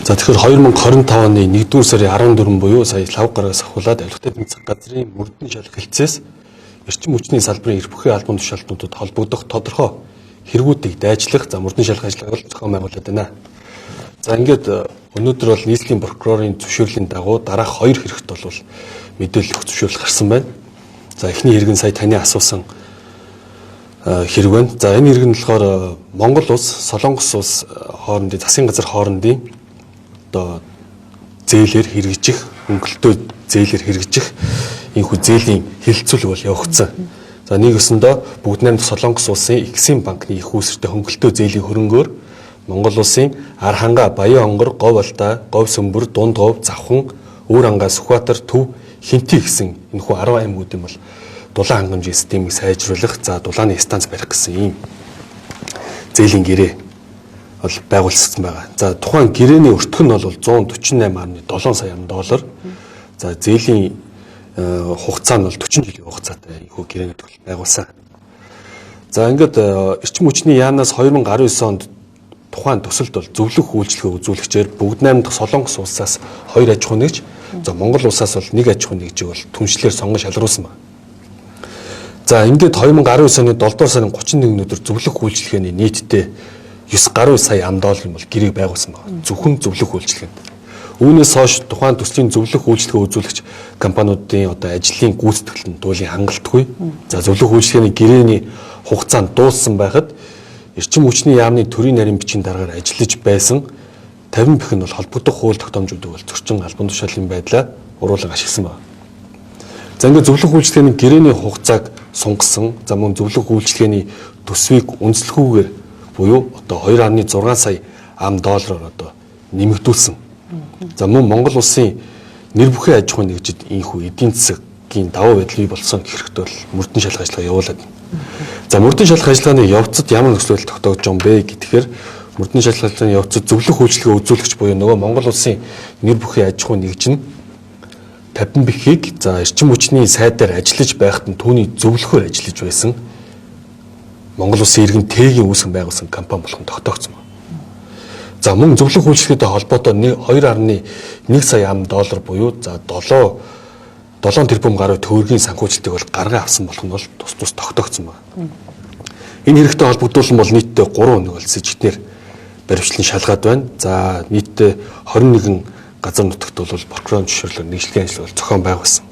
За, тэгэхээр 2025 оны 1-р сарын 14 буюу сая лав гарагаас ахуулаад авилгатай тэмцэх газрын мөрдөн шалах хэлцээс эрчим хүчний салбарын эрх бүхий албан тушаалтнуудад холбогдох тодорхой хэрэгүүдийг дайчлах, за, мөрдөн шалах ажиллагааг зохион байгуулад байна. За, ингээд өнөөдөр бол нийслэлийн прокурорын зөвшөөрлийн дагуу дараах хоёр хэрэгт бол мэдээлэл өгөх зөвшөөрөл гарсан байна. За, эхний хэрэг нь сая таны асуусан хэрэг байна. За, энэ хэрэг нь болохоор Монгол улс, Солонгос улс хоорондын засгийн газар хоорондын одоо зээлээр хэрэгжих, хөнгөлөлтөө зээлээр хэрэгжих энэхүү зээлийн хэлэлцүүлэг бол явагдсан. За, нэг өсөндөө бүгд найрамдах Солонгос улсын Эксим банкны их үүсвэртэй хөнгөлөлтөө зээлийн хөрөнгөөр Монгол улсын Арханга, Баян онгор, Говь Алтай, Говь Сөмбөр, Дунд Говь, Завхан, Өвөр Ангаа, Сүхбаатар, Төв, Хинти гэсэн энэхүү 10 аймагуудын бол дулаан хангамжийн системийг сайжруулах, за, дулааны станц барих гэсэн ийм зээлийн гэрээ бол байгуулсан байгаа. За, тухайн гэрээний өртгөн нь бол 148.7 сая доллар. За, зээлийн хугацаа нь бол 40 жилийн хугацаатай энэхүү гэрээнүүд бол байгуулсан. За, ингээд эрчим хүчний яамнаас 2019 онд тухайн төсөлд бол зөвлөх үйлчилгээ үзүүлэгчээр бүгд найрамдах Солонгос улсаас 2 аж ахуй нэгж, за, Монгол улсаас бол 1 аж ахуй нэгжийг бол түншлэлээр сонгон шалгаруулсан байна. За, ингээд 2019 оны 7 дугаар сарын 31-ний өдөр зөвлөх үйлчилгээний нийтдээ 9 гаруй сая ам доллар бол гэрээг байгуулсан байна. Зөвхөн зөвлөх үйлчилгээнд. Үүнээс хойш тухайн төслийн зөвлөх үйлчилгээ үзүүлэгч компаниудын одоо ажлын гүйцэтгэл нь туйлын хангалтгүй. За, зөвлөх үйлчилгээний гэрээний хугацаанд дууссан байхад эрчим хүчний яамны төрийн нарийн бичгийн даргаар ажиллаж байсан 50 бэх нь бол холбогдох хууль тогтоомжуудыг бол зөрчин албан тушаалын байдлаа уруулан ашигласан байна. За, ингээд зөвлөх үйлчилгээний гэрээний хугацааг сунгасан, за, мөн зөвлөх үйлчилгээний төсвийг үнэлэхүүгээр буюу одоо 2.6 сая ам доллараар одоо нэмэгдүүлсэн. За, мөн Монгол улсын нэр бүхий аж ахуйн нэгжид ийхүү эдийн засгийн давуу байдал бий болсон гэх хэрэгт бол мөрдөн шалах ажиллагаа явуулаад. За, мөрдөн шалах ажиллагааны явцад ямар нөхцөл байдал тогтоогдож байгаа юм бэ гэхээр мөрдөн шалах ажиллагааны явцад зөвлөх үйлчилгээ үзүүлэгч буюу нөгөө Монгол улсын нэр бүхий аж ахуйн нэгж нь 50 бэхийг, за, эрчим хүчний сайдаар ажиллаж байхад нь түүний зөвлөхөөр ажиллаж байсан Монгол улсын иргэн Тэгийн үүсгэн байгуулсан компани болох нь тогтоогдсон байна. За, мөн зөвлөх үйлчилгээтэй холбоотой 2.1 сая ам доллар буюу, за, 7 7 тэрбум гаруй төгрөгийн санхүүжилтийг бол гарган авсан болох нь бол тус тус тогтоогдсон байна. Энэ хэрэгтэй холбогдуулан бол нийтдээ 3 өнөг бол сэжигтнэр баримтлан шалгаад байна. За, нийтдээ 21 газар нутагт бол прокурорын зөвшөөрлөөр нэгжлэгийн ажил бол зохион байгуулсан.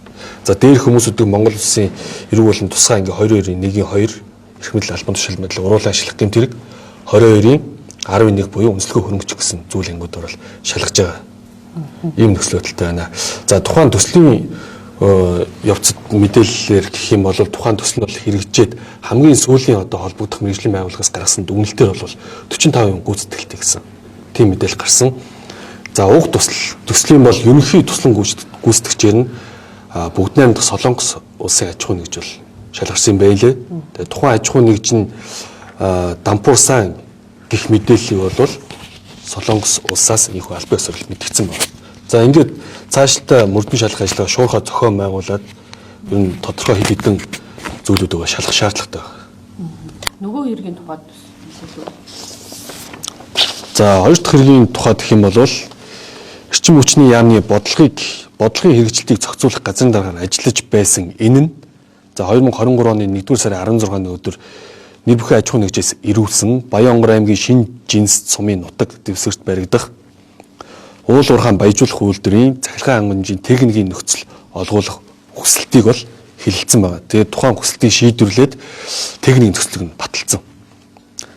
За, дээрх хүмүүсүүдийг Монгол улсын эрүүл болон тусгай ангийн 22-ын 1-ийн 2 эрх мэдэл албан тушаал мэдэл уруулан ашиглах гэмт хэрэг 22-ын 11 буюу үнэлгээ хөрөнгөч гэсэн зүйл ангиудаар бол шалгаж байгаа. Ийм нөхцөл байдалтай байна. За, тухайн төслийн явцад мэдээллээр гэх юм бол тухайн төсөл нь бол хэрэгжээд хамгийн сүүлийн одоо холбогдох мэргэжлийн байгууллагаас гаргасан дүгнэлтээр бол 45% гүйцэтгэлтэй гэсэн тийм мэдээлэл гарсан. За, уг төслийн бол ерөнхий туслан гүйцэтгэгчээр нь бүгд найрамдах Солонгос улсын аж ахуйн нэгж бол шалгарсан юм байлээ. Тэгээ тухайн аж ахуйн нэгж нь Дампуурсан гэх мэдээллийг бол Солонгос улсаас ийхүү албан ёсоор мэдгдсэн байна. За, ингээд цаашдаа мөрдөн шалах ажиллагаа шуурхай зохион байгуулад ер нь тодорхой хэд хэдэн зүйлүүдийг шалгах шаардлагатай байна. Нөгөө хэргийн тухайд илүү. За, хоёр дахь хэргийн тухайд гэх юм бол эрчим хүчний яамны бодлогын хэрэгжилтийг зохицуулах газрын даргаар ажиллаж байсан энэ нь, за, 2023 оны 1-р сарын 16-ны өдөр нэр бүхий аж ахуйн нэгжээс ирүүлсэн Баян-Онгор аймгийн Шинэ жинс сумын нутаг дэвсгэрт баригдах уул уурхаан баяжуулах үйлдвэрийн цахилгаан хангамжийн техникийн нөхцөл олгуулах хүсэлтийг бол хэлэлцсэн байгаа. Тэгээд тухайн хүсэлтийг шийдвэрлээд техникийн нөхцөлийг нь баталсан.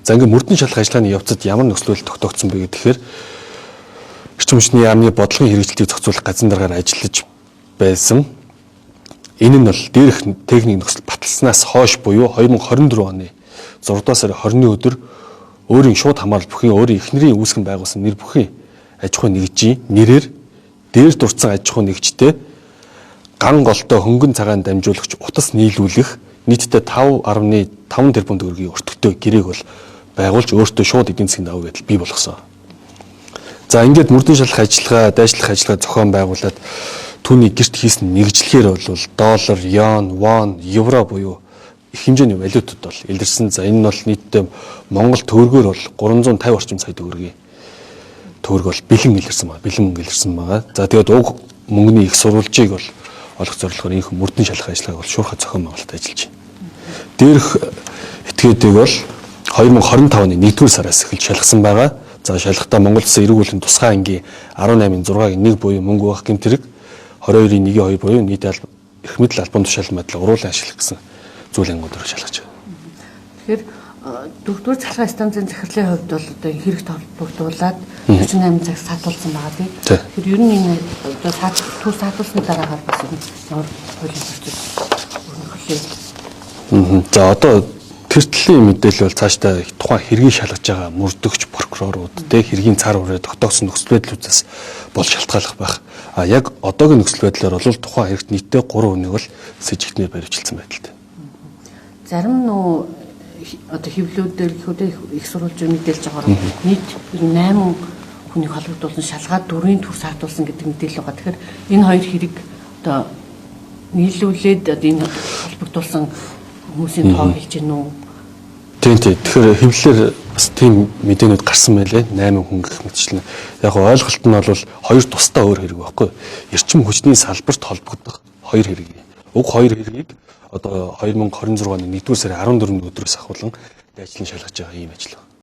За, ингээд мөрдөн шалах ажиллагааны явцад ямар нөхцөл байдал тогтоогдсон бэ гэхээр эрчим хүчний яамны бодлогын хэрэгжилтийг зохицуулах газрын даргаар ажиллаж байсан. Энэ нь бол дээрх техникийн нөхцөл баталснаас хойш буюу 2024 оны 6 дугаар сарын 20-ны өдөр өөрийн шууд хамаарал бүхий өөрийн эхнэрийн үүсгэн байгуулсан нэр бүхий аж ахуйн нэгжийн нэрээр дээр дурдсан аж ахуйн нэгжтэй ган голтой хөнгөн цагаан дамжуулагч утас нийлүүлэх нийтдээ 5.5 тэрбум төгрөгийн өртөгтэй гэрээг бол байгуулж өөртөө шууд эдийн засгийн давуу байдал бий болгосон. За, ингээд мөрдөн шалах ажиллагаа, дайчлах ажиллагаа зохион байгуулад түүний гэрт хийсэн нэгжлэгээр бол доллар, йон, вон, евро буюу их хэмжээний валютууд бол илэрсэн. За, энэ нь бол нийтдээ Монгол төгрөгөөр бол 350 орчим сая төгрөгийн төгрөг бол бэлэн илэрсэн байна. Бэлэн мөнгө илэрсэн байгаа. За тэгээд уг мөнгөний их сурвалжийг бол олох зорилгоор ийхүү мөрдөн шалах ажиллагааг бол шуурхай зохион байгуулалт ажиллаж байна. Дээрх этгээдийг бол 2025 оны 1-р сараас эхэлж шалгасан байгаа. За шалгалтаа Монгол Улсын эрэг бүлгийн тусгай ангийн 18-ын 6-гийн 1 буюу мөнгө угаах гэмт хэрэг, 22-ын 1-ийн 2 буюу нийт эрх мэдэл албан тушаалын байдлаа уруулан ашиглах гэсэн зүйл ангиудаар шалгаж байгаа. Тэгэхээр дөрөвдүгээр цахилгаан станцын захирлын хувьд бол одоо энэ хэрэгт холбогдуулаад 48 цаг саатуулсан байгаа тийм. Тэгэхээр ер нь энэ одоо төр саатуулсны дараагаар бас ямар хуулийн зөрчил өрнөхлөө. За одоо тэр төрлийн мэдээлэл бол цаашдаа тухайн хэргийг шалгаж байгаа мөрдөгч прокурорууд тэ хэргийн цар хүрээ тогтоогдсон нөхцөл байдлуудаас бол шалтгааллах байх. А яг одоогийн нөхцөл байдлаар бол тухайн хэрэгт нийтдээ 3 хүнийг бол сэжигтнээр баривчилсан байдалтай. Зарим нөө одоо хэвлэлүүдээр гэхүүдээ их сурвалжаар мэдээлж байгаагаар нийт 8 хүнийг холбогдуулсан шалгаад 4-ийн төр саатуулсан гэдэг мэдээлэл байгаа. Тэгэхээр энэ хоёр хэрэг одоо нийлүүлээд одоо энэ холбогдуулсан хүмүүсийн тоог хэлж гэнэ үү? Тийм. Тэгэхээр хэвлэлээр бас тийм мэдээнүүд гарсан байлээ. 8 хүн гэх мэтчлэн. Яг нь ойлголт нь бол хоёр тусдаа өөр хэрэг байхгүй. Эрчим хүчний салбарт холбогдох хоёр хэрэг. Уг хоёр хэргийг одоо 2026 оны 1-р сарын 14-ний өдрөөс ахуулан дайчлан шалгаж байгаа ийм ажил байна.